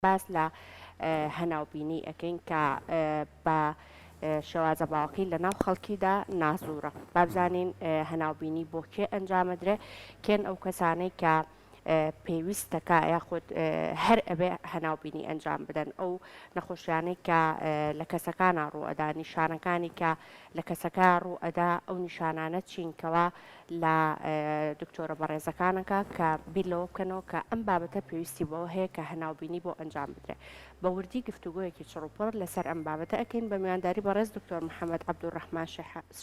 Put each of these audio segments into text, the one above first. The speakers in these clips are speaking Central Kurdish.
باس لە هەناوبینی ئەکەین کە بە شێوازە باوەکەی لە ناو خەڵکیدا نازوورە. با بزانین هەناوبینی بۆ کێ ئەنجامەدرێ، کێن ئەو کەسانەی کە پێویستەکا یاخود هەر ئەبێ هەناوبینی ئەنجام بدەن، ئەو نەخۆشیانەی کە لە کەسەکانا ڕووئەدا، نیشانەکانی کە لە کەسەکە ڕووئەدا ئەو نیشانانە چین کەوا لە دکتۆرە بەڕێزەکانەکە کە بیر لەوە بکەنەوە کە ئەم بابەتە پێویستی بەوە هەیە کە هەناوبینی بۆ ئەنجام بدرێ. بە وردی گفتوگۆیەکی چڕوپڕ لەسەر ئەم بابەتە ئەکەین بە میوانداری بەڕێز دکتۆر محەمەد عەبدولڕەحمان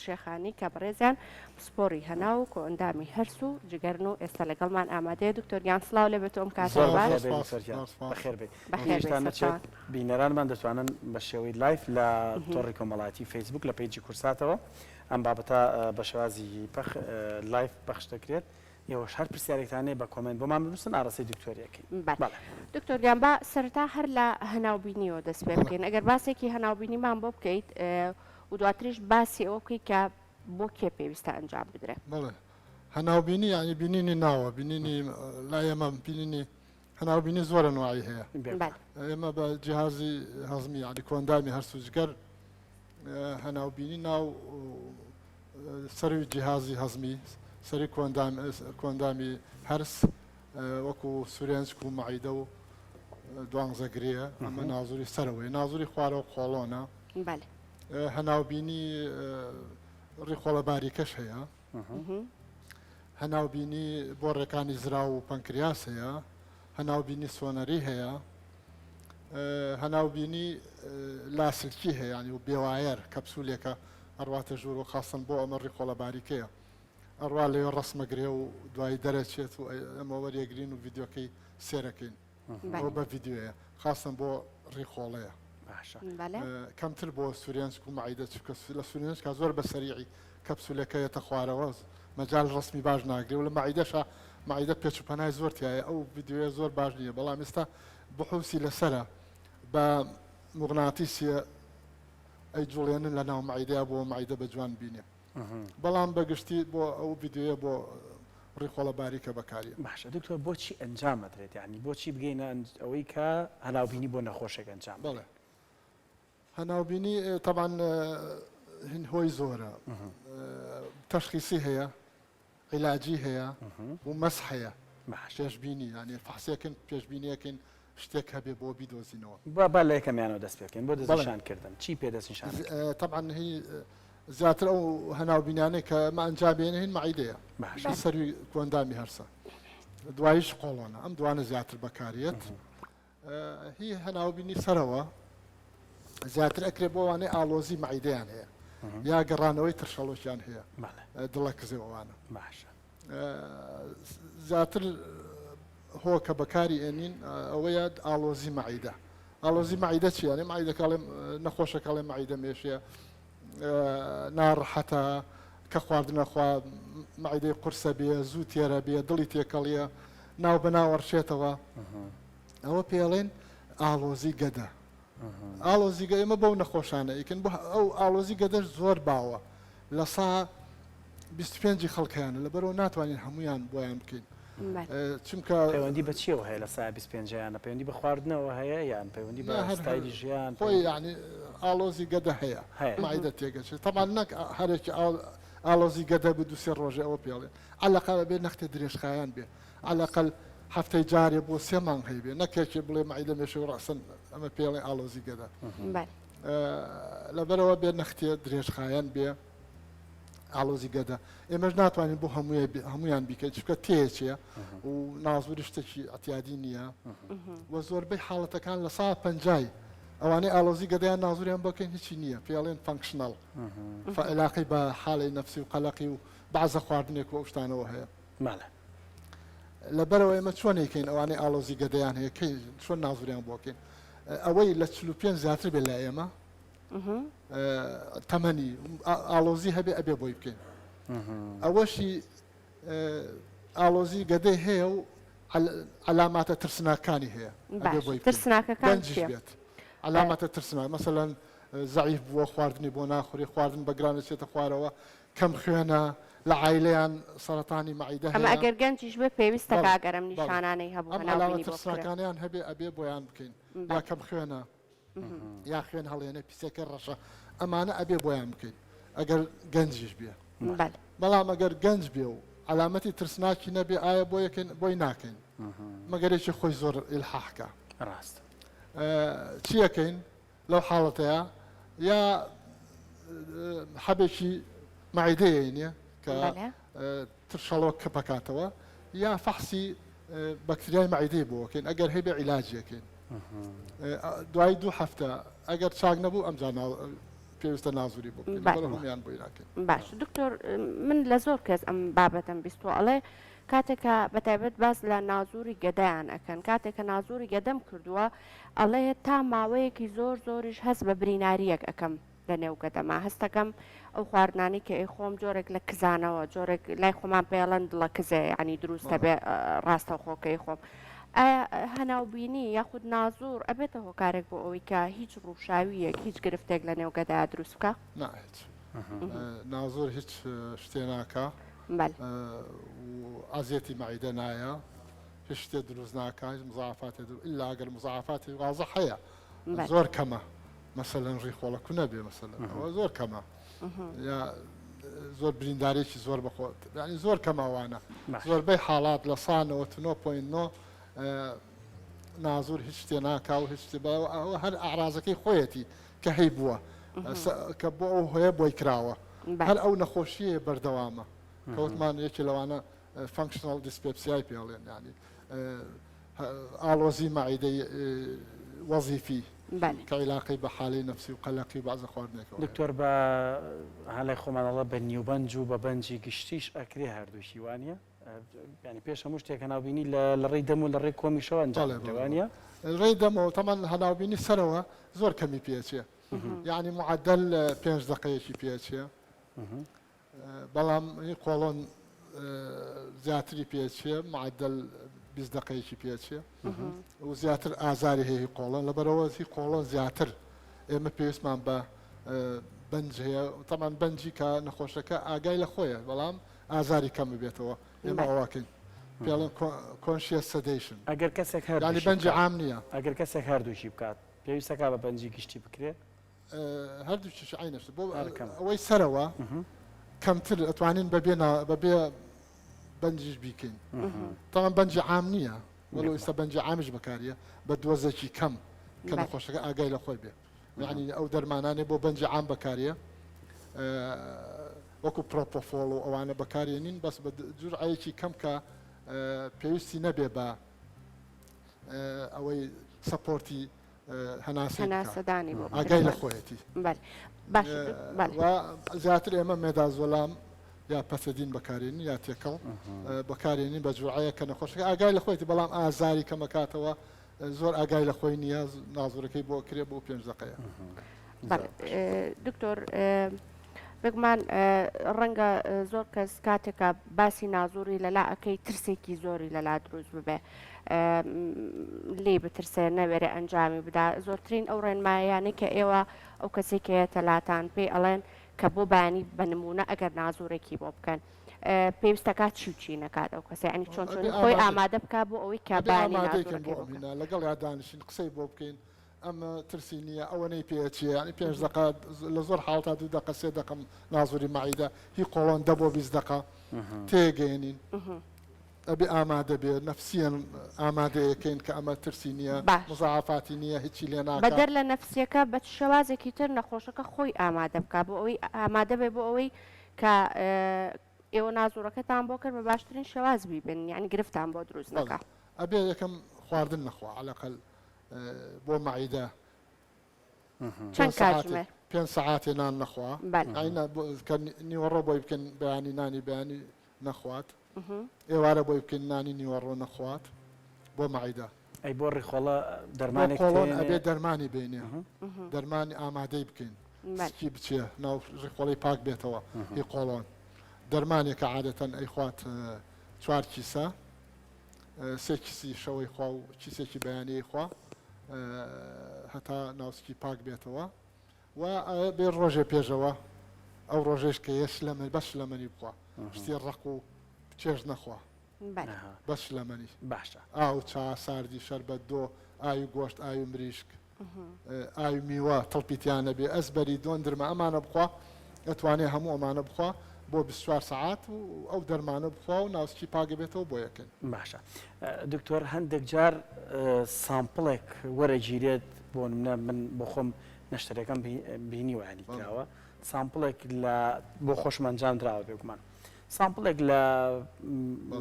شێخانی کە بەڕێزیان پسپۆڕی هەناو و کۆئەندامی هەرس و جگەرن و ئێستا لەگەڵمان ئامادەیە. دکتۆر گیان سڵاو لێ بێت و ئەم کاتەت زۆر باش. بەخێر بێی دکتۆر گیان. بەخێر بێی. بەخێر بێی بیرتان نەچێت سەرچاوان. بینەرانمان دەتوانن بە شێوەی live لە تۆڕی کۆمەڵایەتی فەیسبووک لە page ی کوردساتەوە ئەم بابەتە بە شێوازی پەخ live پەخش دەکرێت ئێوەش هەر پرسیارێکتان هەیە بە comment بۆمان بنووسن ئاڕاستەی دکتۆری ئەکەین. بەڵێ بەڵێ. دکتۆر گیان با سەرەتا هەر لە هەناوبینیەوە دەست پێ بکەین ئەگەر باسێکی هەناوبینیمان بۆ بکەیت و دواتریش باسی ئەوە بکەیت کە بۆ کێ پێویستە ئەنجام بدرێ؟ بەڵێ هەناوبینی یانی بینینی ناوە بینینی لای ئێمە بینینی هەناوبینی زۆر ئەنواعی هەیە بەڵێ. ئێمە بە جیهازی هەزمی یانی کۆئەندامی هەرس و جگەر هەناوبینی ناو سەروی جیهازی هەزمی سەری کۆئەندامی هەرس وەکو سورێنچک و مەعیدە و دوانزە گرێ ئەمە نازوری سەرەوەی نازوری خوارەوە قۆڵۆنە هەناوبینی ڕیخۆڵە باریکەش هەیە هەناوبینی بۆڕێکانی زراو و پەنکریاس هەیە هەناوبینی سۆنەری هەیە، هەناوبینی لاسلکی هەیە یانی و بێوایەر کەپسولێکە ئەڕواتە ژوور و خاستن بۆ ئەمە ڕیخۆڵە باریکەیە ئەڕوا لەوێ ڕەسمەگرێ و دوایی دەرەچێت و ئەمە وەریەگرین و ڤیدیۆکەی سێرەکەین ئەوە بە ڤیدیۆیە خاستن بۆ ڕیخۆڵەیە باشە کەمتر بۆ سورێنچک و مەعیدە چونکە لە سورێنچکا زۆر بە سەریعی کەپسولەکە یەتە خوارەوە مەجال ڕەسمی باش ناگرێ و لە مەعیدەشا مەعیدە پێچ و پەنای زۆر تیایە ئەو ڤیدیۆیە زۆر باش نییە بەڵام ئێستا بحوسی لەسەرە بە موغناتیسیە ئەی جوڵێنن لە ناو مەعیدەیا بۆ مەعیدە بە جوان بینێ بەڵام بە گشتی بۆ ئەو ڤیدیۆیە بۆ ڕیخۆڵە باریکە بەکاریە. باشە دکتۆر بۆچی ئەنجام ئەدرێت یانی بۆچی بگەینە ئەوەی کە هەناوبینی بۆ نەخۆشێک ئەنجام بەڵێ هەناوبینی تەبعەن هین هۆی زۆرە تەشخیسی هەیە عیلاجی هەیە و مەس هەیە پێشبینی یانی فەحسێکن پێشبینیەکەین شتێک هەبێ بۆ بیدۆزینەوە. با با لە یەکەمیانەوە دەست پێ بکەین بۆ دەستنیشان کردن چی پێ دەستنیشان ئەکەن؟ تەبعەن هی زیاتر ئەو هەناوبینانەی کە ئەمە ئەنجام بێنە هین مەعیدەیە باشە سەروی کۆئەندامی هەرسە دواییش قۆڵۆنە ئەم دوانە زیاتر بەکاریەت هی هەناوبینی سەرەوە زیاتر ئەکرێ بۆ ئەوانەی ئاڵۆزی مەعیدەیان هەیە یا گەڕانەوەی ترشەڵۆکیان هەیە دڵە کزێ ئەوانە باشە زیاتر هۆ کە بەکاری ئێنین ئەوەیە ئاڵۆزی مەعیدە ئاڵۆزی مەعیدە چیانێ مەعیدەکەڵێ نەخۆشەکەڵێ مەعیدە مێشەیە ناڕەحەتە کە خواردنە خوا مەعیدەی قورسە بێ زوو تێرە بێ دڵی تێکەڵیە ناو بە ناو ئەڕشێتەوە ئەوە پێڵێن ئاڵۆزی گەدە ئاڵۆزی گە ئێمە بەو نەخۆشانە ئیکن بۆ ئەو ئاڵۆزی گەدەش زۆر باوە لە سا 25 خەڵکیانە لەبەرەوە ناتوانین هەمویان بۆیان بکەین چونکە پەیوەندی بە چیەوە هەیە لە سا 25 یانە پەیوەندی بە خواردنەوە هەیە یان پەیوەندی بە ستایلی ژیان خۆی یعنی ئاڵۆزی گەدە هەیە مەعیدە تێگەچێت تەبعەن نەک هەرێکی ئاڵۆزی گەدە بوو دوو سێ ڕۆژێ ئەوە پێڵێ عەلەقەل ئەبێ نەختێ درێژخایەن بێ عەلەقەل هەفتەی جارێ بۆ سێ مانگ هەیبێ نەک یەکێ بڵێ مەعیدە مێشێ و ڕەسەن ئەمە پێڵێ ئاڵۆزی گەدە لەبەرەوە بێ نەختێ درێژخایەن بێ ئاڵۆزی گەدە ئێمەش ناتوانین بۆ هەمویان بیکەین چونکە تێچێ و نازوری شتێکی ئەتیادی نییە و زۆربەی حاڵەتەکان لە سا پەنجای ئەوانەی ئاڵۆزی گەدەیان نازوریان بۆکەین هیچی نییە پێڵێن functional فعلاقی بە حاڵی نەفسی و قەلەقی و بەعزە خواردنێک و ئەو شتانەوە هەیە. بەڵێ. لەبەرئەوە ئێمە چۆن ئەیکەین ئەوانەی ئاڵۆزی گەدەیان هەیە کەی چۆن نازوریان بۆ کەین ئەوەی لە 45 زیاتر بێت لای ئێمە تەمەنی ئاڵۆزی هەبێ ئەبێ بۆی بکەین ئەوەشی ئاڵۆزی گەدەی هەیە و عەلاماتە ترسناکانی هەیە ئەبێ بۆی بکەین ترسناکەکان گەنجیش بێت عەلاماتە ترسناک مەسەلەن زەعیف بووە خواردنی بۆ ناخوری خواردن بە گران دەچێتە خوارەوە کەم خوێنە لە عایلەیان سەرەتانی مەعیدە ئەمە هەیە. ئەگەر گەنجیش بێ پێویستە بەڵێ کە ئەگەر ئەم بەڵێ نیشانانەی هەبوو ئەم هەناو عەلامە بینی بۆ بکرێ. ترسناکانەیان هەبێ ئەبێ بۆیان بکەین. یا کەم خوێنە یا خوێن هەڵێنێ پیسەکە ڕەشە ئەمانە ئەبێ بۆیان بکەین ئەگەر گەنجیش بێ بەڵام ئەگەر گەنج بێ و عەلامەتی ترسناکی نەبێ ئایا بۆ یەکەین بۆی ناکەین مەگەر یەکی خۆی زۆر ئیلحاح کە ڕاست چی ئەکەین لەو حاڵەتەیە یا حەبێکی مەعیدەیە نیە کە ترشەڵۆک کپەکاتەوە یا فەحسی بەکتریای مەعیدەی بۆ ئەکەین ئەگەر هەیبێ عیلاجی ئەکەین دوای دوو هەفتە ئەگەر چاک نەبوو ئەمجا پێویستە نازوری بۆ بکەین بەڵام هەموویان بۆی ناکەین. باش دکتۆر من لە زۆر کەس ئەم بابەتەم بیستوە ئەڵێ کاتێک کە بەتایبەت باس لە نازوری گەدەیان ئەکەن کاتێک کە نازوری گەدەم کردووە ئەڵێ تا ماوەیەکی زۆر زۆریش هەست بە بریناریەک ئەکەم لە نێو گەدەما هەستەکەم ئەو خواردنانەی کە ئەیخۆم جۆرێک لە کزانەوە جۆرێک لای خۆمان پێڵەن دڵە کزێ یعنی دروستە بێ ڕاستەوخۆ کە ئەیخۆم ئایا هەناوبینی یاخود نازوڕ ئەبێتە هۆکارێک بۆ ئەوەی کە هیچ ڕووشاوییەک هیچ گرفتێک لە نێو گەدەیا دروست بکا؟ نا هیچ نازوڕ هیچ شتێ ناکا و ئەزیەتی مەعیدە نایە هیچ شتێ دروست ناکا هیچ مزاعفاتێ ئیلا ئەگەر مزاعفاتی وازح هەیە زۆر کەمە مەسەلەن ڕیخۆڵە کونە بێ مەسەلەن ئەوە زۆر کەمە یا زۆر بریندارێکی زۆر بەخۆ ینی زۆر کەماوانە زۆربەی حاڵات لە سانەوە تنۆ پوین نۆ نازور هیچ شتێ ناکا و هیچ شتێ ئەوە هەر ئاعرازەکەی خۆیەتی کە هەی بووە کە بۆ ئەو هۆیە بۆی کراوە هەر ئەو نەخۆشیە بەردەوامە کەوتمان یەکی لەوانە functional dyspepsia ی پێڵێن ینی ئاڵۆزی مەعیدەی وەزیفی کە عیلاقەی بە حالەی نەفسی و قەلەقی و بەعزە خواردنێکەوە هەیە. دکتۆر بە ها لای خۆمان ئەڵێ بە نیوبەنج و بە بەنجی گشتیش ئەکرێ هەردووکی وانیە؟ یانی پێش هەموو شتێک هەناوبینی لە لە ڕێی دەم و لە ڕێی کۆمیشەوە ئەنجام بەڵێ دەدرێ بەڵێ وانیە؟ بەڵێ ڕێی دەمەوە تەمان هەناوبینی سەرەوە زۆر کەمی پێ ئەچێ یانی معەدەل پێنج دەقەیەکی پێ ئەچێ بەڵام هی قۆڵۆن زیاتری پێچێ معدل 20 دقەیەکی پێچێ و زیاتر ئازاری هەیە هی قۆڵۆن لەبەرەوە هی قۆڵۆن زیاتر ئێمە پێویستمان بە بەنج هەیە تەمان بەنجی کە نەخۆشەکە ئاگای لە خۆیە بەڵام ئازاری کەم بێتەوە ئێمە ئەوواکەین پێڵن conscious sedation ئەگەر کەسێک هەر بەنجی عام نییە ئەگەر کەسێک هەردووکی بکات پێویستەکە بە بەنجی گشتی بکرێت هەردووکیش عینە شت بۆ ئەوەی سەرەوە کەمتر ئەتوانین بەبێ بەبێ بەنجیش بیکەین تاوان بەنجی عام نییە وەلو ئێستا بەنجی عامیش بەکاریە بە دۆزێکی کەم کە نەخۆشەکە ئاگای لە خۆی بێ یعنی ئەو دەرمانانەی بۆ بەنجی عام بەکاریە وەکو پرۆپۆفۆڵ و ئەوانە بەکارێنین بەس بە جورعەیەکی کەم کە پێویستی نەبێ بە ئەوەی support ی هەناسەی بکا هەناسەدانی بۆ بکرێت. ئاگای لە خۆیەتی بەلێ باشە بەلێ و زیاتر ئێمە مێدازۆلام یا پەسەدین بەکارێنین یا تێکەڵ بەکارێنین بە جوعەیە کە نەخۆشەکە ئاگای لە خۆیەتی بەڵام ئازاری کەمەکاتەوە زۆر ئاگای لە خۆی نییە نازورەکەی بۆ کرێ بۆ پێنج دەقەیە. بەڵێ دکتۆر بێگومان ڕەنگە زۆر کەس کاتێکە باسی نازوری لەلا ئەکەی ترسێکی زۆری لەلا دروست ببێ لێی بترسێ نەوێرێ ئەنجامی بدا زۆرترین ئەو ڕێنماییانەی کە ئێوە ئەو کەسێک کە یەتە لاتان پێی ئەڵێن کە بۆ بەیانی بە نمونە ئەگەر نازورێکی بۆ بکەن پێویستەکات چی و چی نەکات ئەو کەسە یعنی چۆن چۆنی خۆی ئامادە بکات بۆ ئەوەی کە بەیانی نازورەکەی بۆ بکەن لەگەڵ یا دانیشین قسەی بۆ بکەین ئەمە ترسی نییە ئەوەنەی پێ ئەچێ یانی پێنج دەقە لە زۆر حاڵتا دوو دەقە سێ دەقەم نازوری مەعیدە هی قۆڵۆن دە بۆ 20 دەقە تێگەێنین ئەبێ ئامادە بێ نەفسیەن ئامادەیەکەین کە ئەمە ترسی نییە باش. مزاعفاتی نییە هیچی لێ ناکا. بەدەر لە نەفسیەکە بە چ شێوازێکی تر نەخۆشەکە خۆی ئامادە بکا بۆ ئەوەی ئامادە بێ بۆ ئەوەی کە ئێوە نازوڕەکەتان بۆ کرد بە باشترین شێواز بیبێنن یانی گرفتان بۆ دروست بەڵێ نەکا. ئەبێ یەکەم خواردن نەخوا عەلەقەل بۆ مەعیدە چەند کاتژمێر؟ پێنج سەعاتێ نان نەخوا کە نیوەڕۆ بۆی بکەن بەیانی نانی بەیانی نەخوات ئێوارە بۆی بکەین نانی نیوەڕۆ نەخوات بۆ مەعیدە. ئەی بۆ ڕیخۆڵە دەرمانێک قۆڵۆن ئەبێ دەرمانی بینێ دەرمانی ئامادەی بکەین سکی بچێ ناو ڕیخۆڵی پاک بێتەوە هی قۆڵۆن دەرمانێکە عادەتەن ئەیخوات چوار کیسە سێ کیسی شەوەی خوا و کیسێکی بەیانیی خوا هەتا ناوسکی پاک بێتەوە و بێ ڕۆژێ پێشەوە ئەو ڕۆژێش کە یە شلەمە بەس شلەمەنی بخوا شتی ڕەق و چێژ نەخوا. بەلێ. بەس شلەمەنی. باشە. ئاو، چا، ساردی، شەربەت، دۆ، ئاوی گۆشت، ئاوی مریشک، ئاوی میوە تڵپی تیا نەبێ، ئەزبەری، دۆندرمە ئەمانە بخوا، ئەتوانێ هەموو ئەمانە بخوا بۆ 24 سەعات و ئەو دەرمانە بخوا و ناوسکی پاک ئەبێتەوە بۆ یەکەین. باشە دکتۆر هەندێک جار sample ێک وەرەگیرێت بۆ نمونە من بۆ خۆم نەشتەرەکەم بینیوە ینی کراوە sample ێک لە بۆ خۆشم ئەنجام دراوە بێگومان sample ێک لە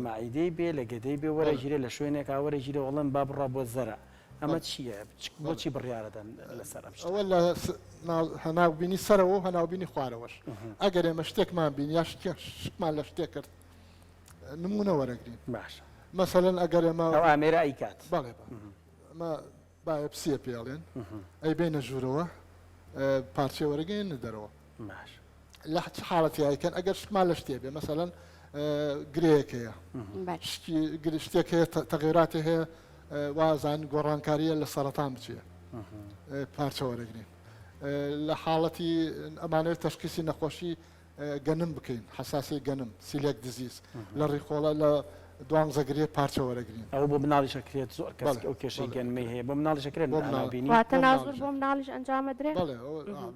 مەعیدەی بێ لە گەدەی بێ وەرەگیرێ لە شوێنێکا وەرەگیرێ وەڵێن با بڕا بۆ زەرع ئەمە چییە؟ بۆچی بڕیارەدەن لەسەر ئەم شتە؟ ئەوە لە هەناوبینی سەرەوە و هەناوبینی خوارەوەش ئەگەر ئێمە شتێکمان بینی یا شکمان لە شتێک کرد نمونە وەرەگرین باشە مەسەلەن ئەگەر ئێمە ئەو ئامێرە ئەیکات بەڵێ ئەمە biopsy یە پێڵێن ئەی بینە ژوورەوە پارچە وەرەگەێنە دەرەوە باش لە چ حاڵەتی ئەیکەن ئەگەر شکمان لە شتێ بێ مەسەلەن گرێیەک هەیە شتێک هەیە تەغیراتی هەیە وازان گۆڕانکاریە لە سەرەتان بچێ پارچە وەرەگرین لە حاڵەتی ئەمانەوێت تەشخیسی نەخۆشی گەنم بکەین حساسی گەنم celiac disease لە ڕیخۆڵە لە دوانزە گرێ پارچە وەرەگرین. ئەوە بۆ مناڵیش ئەکرێت زۆر کەس ئەو کێشەی گەنمەی هەیە بۆ مناڵیش ئەکرێت هەناوبینی؟ واتە نازور بۆ مناڵیش ئەنجام ئەدرێ؟ بەڵێ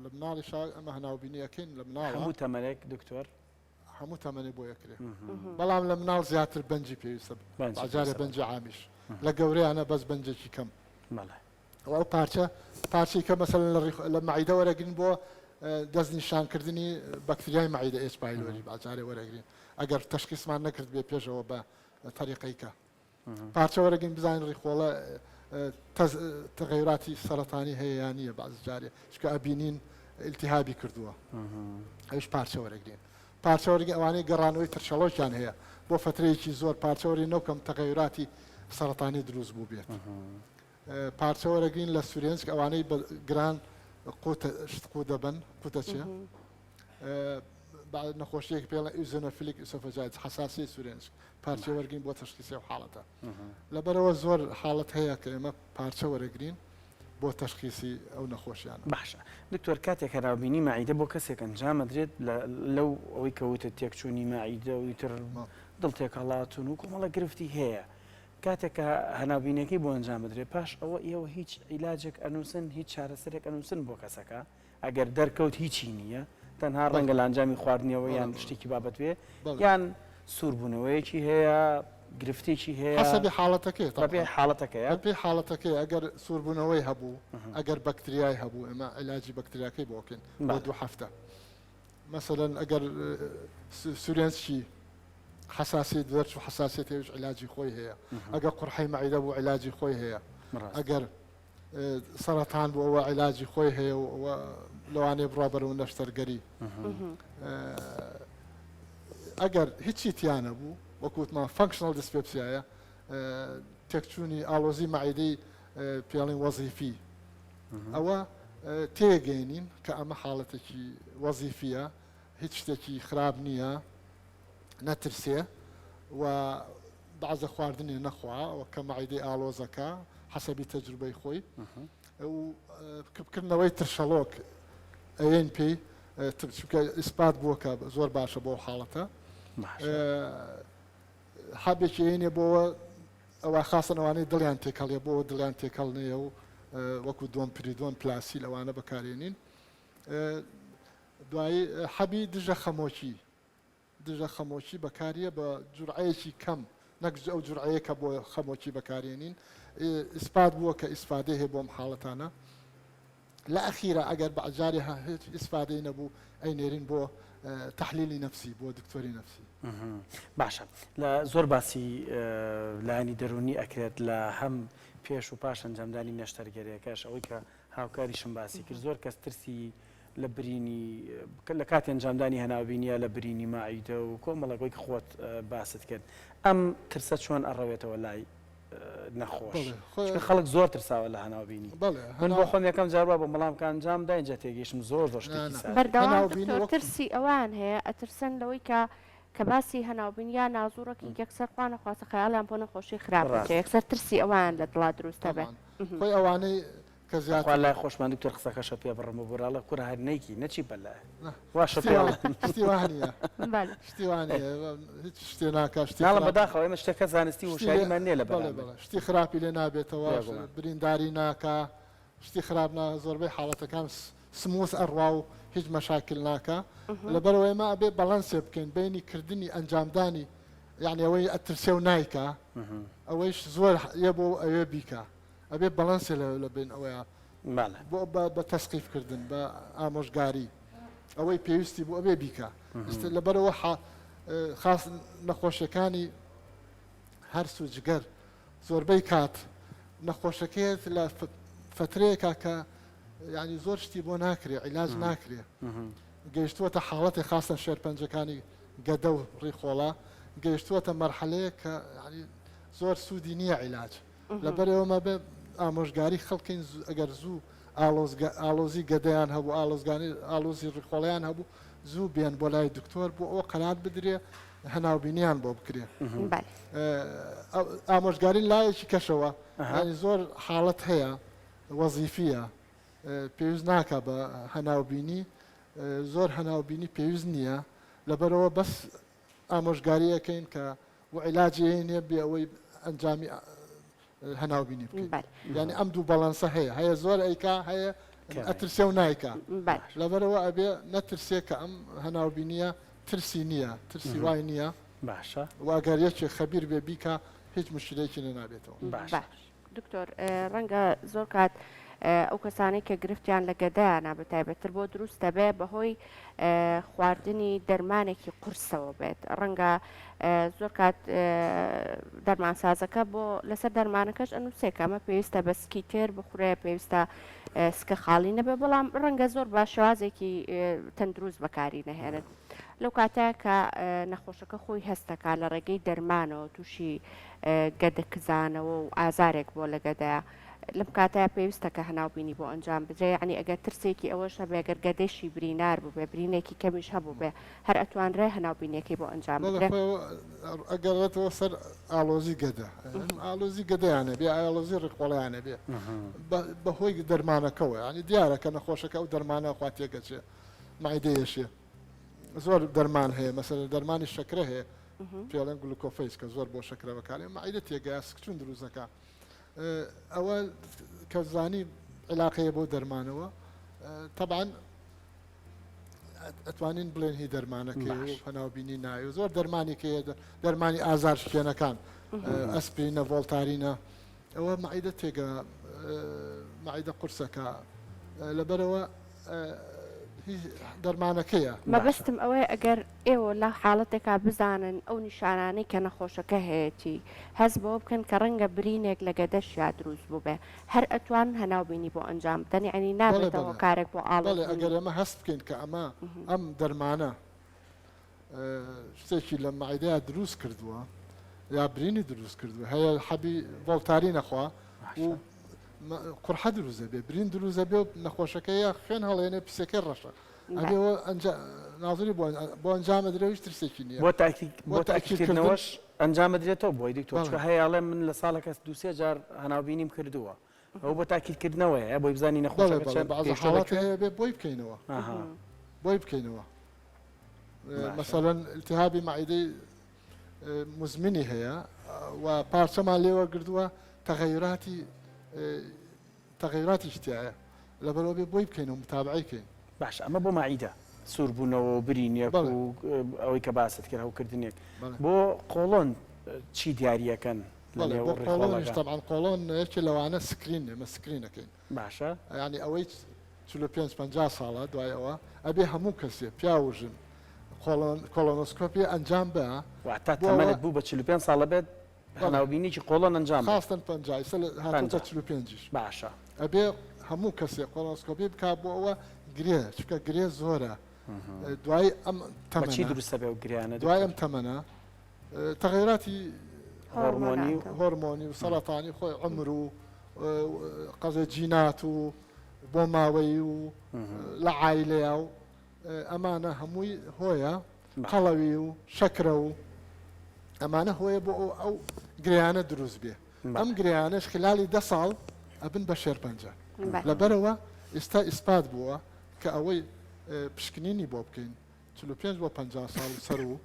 لە مناڵیشا ئەمە هەناوبینی ئەکەین لە مناڵ. هەموو تەمەنێک دکتۆر؟ هەموو تەمەنێ بۆ ئەکرێ بەڵام لە مناڵ زیاتر بەنجی پێویستە جارێ بەنجی عامیش لە گەورەیانە بەس بەنجێکی کەم. بەڵێ. ئەو پارچە پارچەی کە مەسەلەن لە لە مەعیدە وەرەگرین بۆ دەستنیشانکردنی بەکتریای مەعیدە H. pylori باجارێ وەرەگرین ئەگەر تەشخیسمان نەکرد بێ پێشەوە بە تەریقەی کە پارچە وەرەگرین بزانین ڕیخۆڵە تەغیراتی سەرەتانی هەیە یان نییە باز جارێ چکە ئەبینین التهابی کردووە ئەوش پارچە وەرەگرین پارچە وەرگین ئەوانەی گەڕانەوەی ترشەڵۆکیان هەیە بۆ فترەیەکی زۆر پارچە وەری نەوکەم تەغیراتی سەرەتانی دروست بوو بێت پارچە وەرەگرین لە سورێنچک ئەوانەی بە گران قوتە شت قوت دەبن قوتە چێ نەخۆشیەک پێڵە eosinophilic esophagitis حساسی سورێنچک پارچە وەرگین بۆ تەشخیسی و حاڵەتە لەبەرەوە زۆر حاڵەت هەیە کە ئێمە پارچە وەرەگرین بۆ تەشخیسی ئەو نەخۆشیانە. باشە دکتۆر کاتێک هەناوبینی مەعیدە بۆ کەسێک ئەنجام ئەدرێت لەو ئەوەی کە وتت تێکچوونی مەعیدە و ئیتر دڵ تێکهەڵاتون و کۆمەڵە گرفتی هەیە کاتێک کە هەناوبینەکەی بۆ ئەنجام بدرێت پاش ئەوە ئێوە هیچ عیلاجێک ئەنووسن هیچ چارەسەرێک ئەنووسن بۆ کەسەکە ئەگەر دەرکەوت هیچی نییە تەنها ڕەنگە لە ئەنجامی خواردنیەوە یان شتێکی بابەت بێ یان سووربوونەوەیەکی هەیە گرفتێکی هەیە حەسەبی حاڵەتەکەی بەپێی حاڵەتەکەیە بەپێی حاڵەتەکەی ئەگەر سووربوونەوەی هەبوو ئەگەر بەکتریای هەبوو ئێمە عیلاجی بەکتریاکەی بۆ بکەین بۆ دوو هەفتە مەسەلەن ئەگەر سورێنچکی حەساسیەت دەرچوو حەساسیەت هەیەش عیلاجی خۆی هەیە ئەگەر قورحەی مەعیدە بوو عیلاجی خۆی هەیە ئەگەر سەرەتان بوو ئەوە عیلاجی خۆی هەیە و ئەوە لەوانەیە بڕا بەرەو نەشتەرگەری ئەگەر هیچی تیانە بوو وەکوتمان functional dyspepsia یە تێکچوونی ئاڵۆزی مەعیدەی پێڵین وەزیفی ئەوە تێگەینین کە ئەمە حاڵەتێکی وەزیفیە هیچ شتێکی خراپ نییە نەترسێ و بەعزە خواردنێ نەخوا و کە مەعیدەی ئاڵۆزەکە حەسەبی تەجروبەی خۆی و کپکردنەوەی ترشەڵۆک ئەیەن پێی چونکە ئیسپات بووە کە زۆر باشە بۆ حاڵەتە حەبێکی ئەینێ بۆوە ئەوە خاصەن ئەوانەی دڵیان تێکەڵیە بۆ دڵیان تێکەڵ نییە و وەکو domperidone Plasil ئەوانە بەکارێنین دوایی حەبی دژە خەمۆکی دژە خەمۆکی بەکاریە بە جورعەیەکی کەم نەک ئەو جورعەیە کە بۆ خەمۆکی بەکارێنین ئیسپات بووە کە ئیسفادەی هەیە بۆم حاڵەتانە لە ئەخیرا ئەگەر بەجارێ هیچ ئیسفادەی نەبوو ئەینێرین بۆ تەحلیلی نەفسی بۆ دکتۆری نەفسی. باشە لە زۆر باسی لایەنی دەروونی ئەکرێت لە هەم پێش و پاش ئەنجامدانی نەشتەرگەریەکەش ئەوەی کە هاوکاریشم باسی کرد زۆر کەس ترسی لە برینی لە کاتی ئەنجامدانی هەناوبینیە لە برینی ماعیدە و کۆمەڵێک وەک خۆت باست کرد ئەم ترسە چۆن ئەڕەوێتەوە لای نەخۆش چونکە خەڵک زۆر ترساوە لە هەناو بینی من بۆ خۆم یەکەم جار وا بووم بەڵام کە ئەنجام دا ئینجا تێگەیشتم زۆر زۆر شتێکی سادەیە. بەردەوام دکتۆر ترسی ئەوەیان هەیە ئەترسن لەوەی کە کە باسی هەناوبین یا نازوڕەکی یەکسەر خوا نەخواستە خەیاڵیان بۆ نەخۆشی خراپ بچێ یەکسەر ترسی ئەوەیان لە دڵا دروست دەبێ. خۆی ئەوانەی. کە زیاتر. تخوا لای خۆشمان دکتۆر قسەکەشە پێ بڕم ببورە ئەڵێ کورە هەر نەیکی نەچی بەلایە واشە پێ ئەڵێن. شتی وا نییە بەلێ. شتی وا نییە هیچ شتێ ناکا شتی ناڵم خراپ بەداخەوە ئێمە شتەکە زانستی شتی لێ وشاریمان نییە لە بەڵێ بەرامبەر. بەڵێ شتی خراپی لێ نابێتەوە بێگومان. برینداری ناکا شتی خراپ نا زۆربەی حاڵەتەکان smooth ئەڕوا و هیچ مەشاکل ناکا لەبەرئەوە ئێمە ئەبێ balance ێ بکەین بەینی کردنی ئەنجامدانی یانی ئەوەی ئەترسێ و نایکا ئەوەیش زۆر یە بۆ ئەوێ بیکا ئەبێ balance ێ لە بەین ئەوەیا بەڵێ. بۆ بە بە تەسقیف کردن بە ئامۆژگاری ئەوەی پێویستی بوو ئەبێ بیکا ئیستا لەبەرئەوە حا خاس نەخۆشیەکانی هەرس و جگەر زۆربەی کات نەخۆشەکەیەت لە فەترەیەکا کە یعنی زۆر شتی بۆ ناکرێ عیلاج ناکرێ گەیشتووەتە حاڵەتی خاستن شێرپەنجەکانی گەدە و ڕیخۆڵە گەیشتووەتە مەرحەلەیەک کە یعنی زۆر سوودی نییە عیلاج لەبەر ئەوەمە بێ ئامۆژگاری خەڵکین ئەگەر زوو ئاڵۆزی گەدەیان هەبوو ئاڵۆزگانی ئاڵۆزی ڕیخۆڵەیان هەبوو زوو بێن بۆ لای دکتۆر بۆ ئەوە قەرار بدرێ هەناوبینیان بۆ بکرێ ئامۆژگاری لایەکی کەشەوە یانی زۆر حاڵەت هەیە وەزیفیە پێویست ناکا بە هەناوبینی زۆر هەناوبینی پێویست نییە لەبەرەوە بەس ئامۆژگاری ئەکەین کە و عیلاجی نییە بێ ئەوەی ئەنجامی هەناوبینی بکەین یانی ئەم دوو balance ە هەیە هەیە زۆر ئەیکا هەیە ئەترسێ و نایکا لەبەرەوە ئەبێ نەترسێ کە ئەم هەناوبینیە ترسی نییە ترسی وای نییە باشە و ئەگەر یەکێ خەبیر بێ بیکا هیچ مشکلەیەکی لێ نابێتەوە. باشە. باش دکتۆر ڕەنگە زۆر کات ئەو کەسانەی کە گرفتیان لە گەدەیانە بە تایبەتتر بۆ دروست دەبێ بەهۆی خواردنی دەرمانێکی قورسەوە بێت ڕەنگە زۆر کات دەرمانسازەکە بۆ لەسەر دەرمانەکەش ئەنووسێ کە ئەمە پێویستە بە سکی تێر بخورێ پێویستە سکە خاڵی نەبێ بەڵام ڕەنگە زۆر بە شێوازێکی تەندروست بەکاری نەهێنن. لەو کاتە کە نەخۆشەکە خۆی هەست دەکات لە ڕێگەی دەرمانەوە تووشی گەدە کزانەوە و ئازارێک بۆ لە گەدەیە لەم کاتەیا پێویستە کە هەناوبینی بۆ ئەنجام بدرێ یەعنی ئەگەر ترسێکی ئەوەش هەبێ ئەگەر گەدەیشی برینار بووبێ برینێکی کەمیش هەبووبێ هەر ئەتوانرێ هەناوبینیەکەی بۆ ئەنجام بەڵێ بدرێ؟ خۆی ئەگەڕێتەوە سەر ئاڵۆزی گەدە ئاڵۆزی گەدەیان هەبێ ئاڵۆزی ڕیخۆڵەیان هەبێ بەهۆی دەرمانەکەوە یانی دیارە کە نەخۆشەکە ئەو دەرمانە خوا تێگەچێ مەعیدەیەشێ زۆر دەرمان هەیە مەسەلەن دەرمانی شەکرە هەیە پێڵێن Glucophage کە زۆر بۆ شەکرە بەکارێ مەعیدە تێگەیا سکچون دروست دەکا ئەوە کە زانی علاقەیە بۆ دەرمانەوە تەبعەن ئەتوانین بڵێن هی دەرمانەکەی و هەناوبینی ناوی زۆر دەرمانی کە دەرمانی ئازار شکێنەکان ئەسپرینە ڤۆڵتارینە ئەوە مەعیدە تێگە مەعیدە قورسەکە لەبەرەوە دەرمانەکەیە. مەبەستم ئەوەیە ئەگەر ئێوە لە حاڵەتێکا بزانن ئەو نیشانانەی کە نەخۆشەکە هەیەتی هەست بەوە بکەن کە ڕەنگە برینێک لە گەدەشیا دروست بووبێ هەر ئەتوانن هەناوبینی بۆ ئەنجام بدەن یەعنی بەڵێ نابێتە بەڵێ هۆکارێک بۆ بەڵێ ئاڵۆزبوونی. ئەگەر ئێمە هەست بکەین کە ئەمە ئەم دەرمانە شتێکی لە مەعیدەیا دروست کردووە یا برینی دروست کردووە هەیە حەبی ڤۆڵتاری نەخوا و قورحە دروست دەبێ برین دروست دەبێ و نەخۆشەکە یا خوێن هەڵێنێ پیسەکەی ڕەشە ئەبێ نازری بۆ ئەنجامە درێ هیچ ترسێکی نییە بۆ تاکی بۆ تاکیکردنەوەش ئەنجامە درێتەوە بۆی دکتۆر چونکە هەیە ئەڵێ من لە ساڵەکە دوو سێ جار هەناوبینیم کردووە ئەوە بۆ تاکیدکردنەوەیە بۆی بزانی نەخۆشەکە چەند گەیشتووە بە کوێ؟ هەیە بێ بۆی بکەینەوە بۆی بکەینەوە مەسەلەن التهابی مەعیدەی مزمنی هەیە و پارچەمان لێوەگردووە تەغەیراتی تەغەیراتیش تایە لەبەرەوە بێ بۆی بکەین و متابعەی کەین. باشە ئەمە بۆ مەعیدە سووربوونەوە و برینێک و ئەوەی کە باست کرد هەوکردنێک بۆ قۆڵۆن چی دیاریەکەن؟ بەڵێ بۆ قۆڵۆنیش تەبعەن قۆڵۆن یەکێ لەوانە screen ئێمە screen ئەکەین باشە یانی ئەوەی 45 50 ساڵە دوای ئەوە ئەبێ هەموو کەسێ پیاو و ژن قۆڵۆن colonoscopy ئەنجام بە واتا تەمەنت بوو بە 45 ساڵە بێت هەناوبینێکی قۆڵۆن ئەنجام بە خاستن 50 ئیستا هاتۆتە 45 یش باشە ئەبێ هەموو کەسێ colonoscopy بکا بۆ ئەوە گرێ چونکە گرێ زۆرە دوای ئەم بە چی تەمەنە دروستە بێ و گریانە دوای دکتۆر ئەم تەمەنە تەغەیراتی هۆرمۆنی و هۆرمۆنی و سەرەتانی خۆی عمر و قەزێ جینات و بۆ ماوەی و لە عایلەیە و ئەمانە هەمووی هۆیە قەڵەوی و شەکرە و ئەمانە هۆیە بۆ ئەو گریانە دروست بێ ئەم گریانەش خلالی دە ساڵ ئەبن بە شێرپەنجە. لەبەرئەوە ئیستا ئیسپات بووە کە ئەوەی پشکنینی بۆ بکەین 45 بۆ 50 ساڵ و سەروو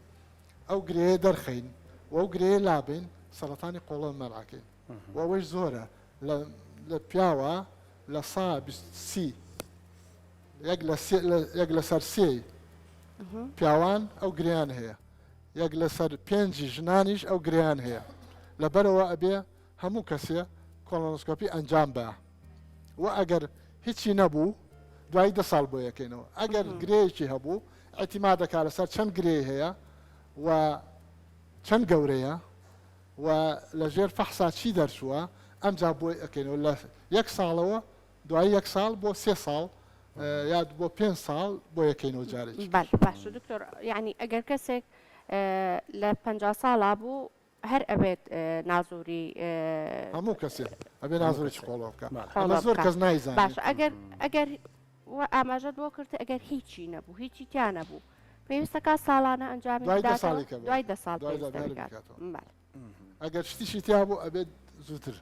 ئەو گرێیە دەرخەین و ئەو گرێیە لابەین سەرەتانی قۆڵۆن مەنعەکەین و ئەوەیش زۆرە لە لە پیاوە لە سا 20 سی یەک لە سێ یەک لەسەر سێی پیاوان ئەو گرێیان هەیە یەک لەسەر پێنجی ژنانیش ئەو گرێیان هەیە لەبەرەوە ئەبێ هەموو کەسێ کۆڵۆنۆسکۆپی ئەنجام با و ئەگەر هیچی نەبوو دوای دە ساڵ بۆ یەکەینەوە ئەگەر گرێیەکی هەبوو ئیعتیماد دەکا لەسەر چەند گرێی هەیە و چەند گەورەیە و لە ژێر فەحسا چی دەرچووە ئەمجا بۆی ئەکەینەوە لە یەک ساڵەوە دوای یەک ساڵ بۆ سێ ساڵ یا بۆ پێنج ساڵ بۆ یەکەینەوە جارێکی باش باشە دکتۆر یعنی ئەگەر کەسێک لە 50 ساڵا بوو هەر ئەبێت نازوری. هەموو کەسێ ئەبێ نازوری قۆڵۆ بکا ئەمە زۆر کەس نایزانێ. باشە ئەگەر ئەگەر وە ئاماژەت بۆ کرد ئەگەر هیچی نەبوو هیچی تیا نەبوو پێویستە کا ساڵانە ئەنجامی دوای دە ساڵی کە دوای دە ساڵ پێویستە بکات. بەڵێ. ئەگەر شتیشی تیا بوو ئەبێت زووتر.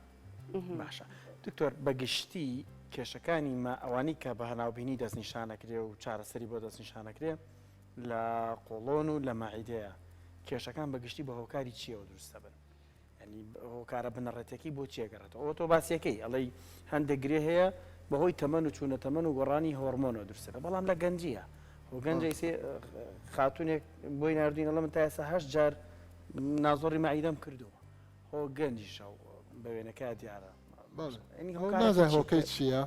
باشە دکتۆر بەگشتی کێشەکانی ما ئەوانەی کە بە هەناوبینی دەستنیشانەکرێ و چارەسەری بۆ دەستنیشانەکرێ لە قۆڵۆن و لە مەعیدەیە کێشەکان بە گشتی بە هۆکاری چیەوە دروست دەبن یعنی هۆکارە بنەڕەتەکەی بۆ چیە گەڕێتەوە ئەوە تۆ باسیەکەی ئەڵێی هەندێک گرێ هەیە بەهۆی تەمەن و چوونە تەمەن و گۆڕانی هۆرمۆنەوە دروست دەبێت بەڵام لە گەنجیە و گەنجەی سێ خاتونێک بۆی ناردوین ئەڵێ من تا ئێستا هەشت جار نازۆڕی مەعیدەم کردووە هۆ گەنجیشە و بە وێنەکە دیارە نازانم هۆکەی چییە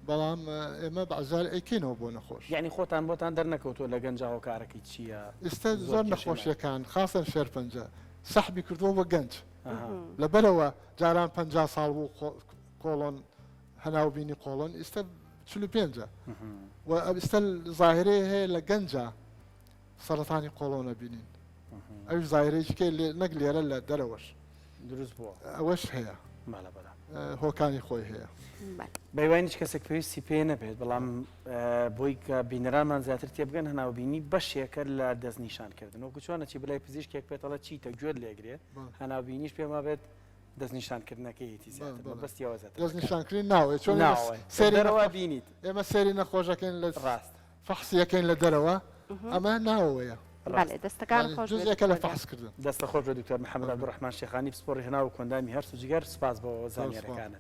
بەڵام ئێمە بەعزار ئەیکەینەوە بۆ نەخۆش یعنی خۆتان بۆتان دەرنەکەوتووە لە گەنجا هۆکارەکەی چییە؟ ئێستا زۆر نەخۆشیەکان خاصەن شێرپەنجە سەحبی کردووە بە گەنج لەبەرەوە جاران پ ساڵ بوو قۆڵۆن هەناو بینی قۆڵۆن ئێستا 45 و ئێستا زاهرەیە هەیە لە گەنجە سەرەتانی قۆڵۆنە بینین ئەویش زایرەیەکی کەی نەک لێرە لە دەرەوەش دروست بووە ئەوەش هەیە بەڵێ بەڵێ هۆکانی خۆی هەیە. بەیوای هیچ کەسێک پێویستی پێ نەبێت بەڵام بۆی کە بینەرانمان زیاتر تێبگەن هەناوبینی بەشێکە لە دەستنیشانکردن وەکو چۆنە چی بلای پزیشکێک پێتەڵە چیتە گوێت لێگرێ هەناوبینیش پێما بێت دەستنیشانکردنەکەیەتی زیاتر مەبەستی ئەوە زیاتر دەستنیشانکردنی ناوەیە چۆن ناوەیە سەیری دەرەوە بینیت ئێمە سەیری نەخۆشەکەین لە ڕاست فەحسی ئەکەین لە دەرەوە ئەمە ناوەوەیە. بەلێ دەستەکان خۆش بێت جزئێکە لە فەحس کردن. دەستە خۆش بێت دکتۆر محمد عبدالرحمن شێخانی پسپۆڕی هەناو و کۆندامی هەرس و جگەر سوپاس بۆ زانیاریەکانت.